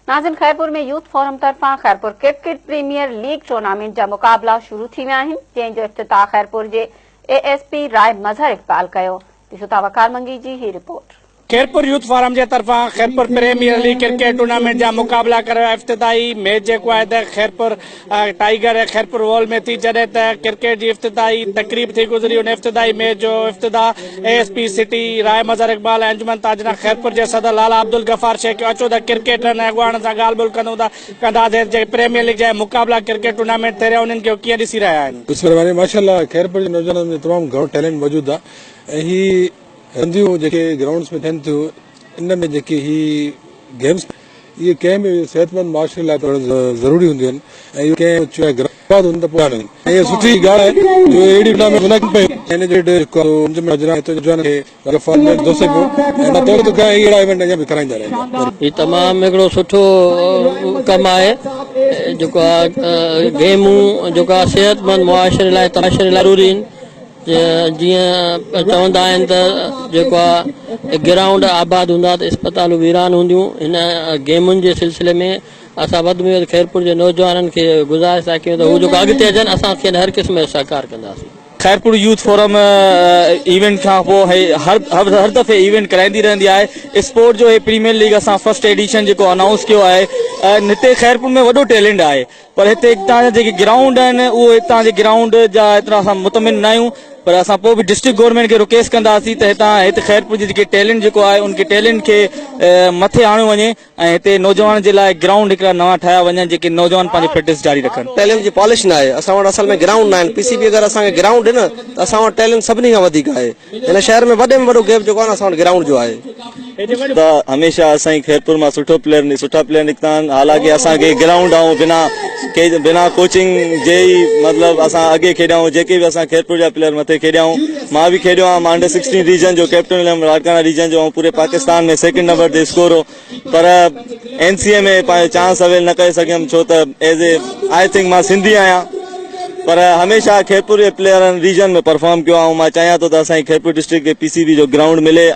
ناظرين Khairpur ۾ youth forum طرفان Khairpur cricket premier league tournament جا مقابلا شروع ٿي ويا آهن جنهن جو افتتاح خيرپور جي A S P Rai Mazhar Iqbal ڪيو ڏسو ٿا وقار منگي جي هي رپورٽ. خيرپور يوٿ فورم جي طرفان Khairpur premier league cricket tournament جا مقابلا ڪرايا افتتاحي ميچ جيڪو آهي ته خيرپور ٽائيگر ۽ خيرپور وول ۾ ٿي جڏهن ته ڪرڪيٽ جي افتتاحي تقريب ٿي گذري ان افتتاحي ميچ جو افتتاح A S P city Rai Mazhar Iqbal ۽ انجمن تاجران خيرپور جي صدر لالا عبدالغفار شيخ ڪيو اچو ته ڪرڪيٽرن ۽ اڳواڻن سان ڳالهه ٻولهه ڪندون ته ڪنداسين جيڪي پريميئر ليگ جا مقابلا ڪرڪيٽ ٽورنامينٽ ٿي رهيا انهن کي هو ڪيئن ڏسي رهيا آهن. بسم الله الرحمن الرحيم ماشاءالله خيرپور جي نوجوانن ۾ تمام گهڻو ٽيلنٽ موجود آهي ۽ هي رانديون جيڪي گرائونڊس ۾ ٿين ٿيون ان ۾ جيڪي هي گيمس اهي ڪنهن به صحتمند معاشري لاء پڻ ضروري هونديون آهن ۽ اهي ڪنهن گرائونڊ هوندن ته پوء آهن ۽ اها سٺي ڳالهه آهي جو اهڙي ٽورنامينٽ منعقد پيون ۽ ان جو جيڪو انجمن حجران هتي نوجوانن کي غفار مير دوسي پيو ۽ مان توقع ٿو ڪيان اهڙا ايونٽ اڃا به ڪرائيندا رهندا. هي تمام هڪڙو سٺو ڪم آهي جيڪو گيمون جيڪو صحتمند معاشري لاء ضروري آهن جيئن چوندا آهن ته جيڪو آ گرائونڊ آباد هوندا ته اسپتالون ويران هونديون هن گيمن جي سلسلي ۾ اسان وڌ ۾ وڌ خيرپور جي نوجوانن کي گذارش ٿا ڪيون ته هو جيڪو اڳتي اچن اسان کين هر قسم جو سهڪار ڪنداسين. خيرپور يوٿ فورم ايونٽ کان پوء هي هر هر دفعي ايونٽ ڪرائيندي رهندي آهي اسپورٽ جو هي پريميئر ليگ اسان فرسٽ ايڊيشن جيڪو انائونس ڪيو آهي هتي خيرپور ۾ وڏو ٽيلنٽ آهي پر هتي هتان جا جيڪي گرائونڊ آهن اهو هتان جي گرائونڊ جا ايترا اسان مطمئن نه آهيون پر اسان پوء به ڊسٽرڪٽ گورنمينٽ کي رڪويسٽ ڪنداسين ته هتان هت خيرپور جي جيڪي ٽيلنٽ جيڪو آهي ان کي ٽيلنٽ کي مٿي آڻيو وڃي ۽ هتي نوجوانن جي لاء گرائونڊ هڪڙا نوان ٺاهيا وڃن جيڪي نوجوان پنهنجي پريڪٽس جاري رکن. ٽيلنٽ جي پالش نه آهي اسان وٽ اصل ۾ گرائونڊ نه آهن پي سي بي اگر اسان کي گرائونڊ ڏي نه ته اسان وٽ ٽيلنٽ سڀني کان وڌيڪ آهي هن شهر ۾ وڏي ۾ وڏو گيپ جيڪو آهي نه اسان وٽ گرائونڊ جو آهي. ته هميشه اسان جي خيرپور مان سٺو پليئر سٺا پليئر نڪتا آهن حالانڪه اسان کي گرائونڊ آئون بنا بنا ڪوچنگ جي ئي مطلب اسان اڳي کيڏيا آهيون جيڪي به اسان خيرپور جا پليئر مٿي کيڏيا آهيون مان به کيڏيو آهيان مان انڊر سڪسٽين ريجن جو ڪيپٽن هيم لاڙڪاڻا ريجن جو آئون پوري پاڪستان ۾ سيڪنڊ نمبر تي اسڪور هو پر اين سي اي ۾ پنهنجو چانس اويل نه ڪري سگهيم ڇو ته ايز اي I think مان سنڌي آهيان پر هميشه خيرپور جي پليئرن ريجن ۾ پرفارم ڪيو آهي مان چاهيان ٿو ته اسان جي خيرپور ڊسٽرڪٽ کي پي سي بي جو گرائونڊ ملي.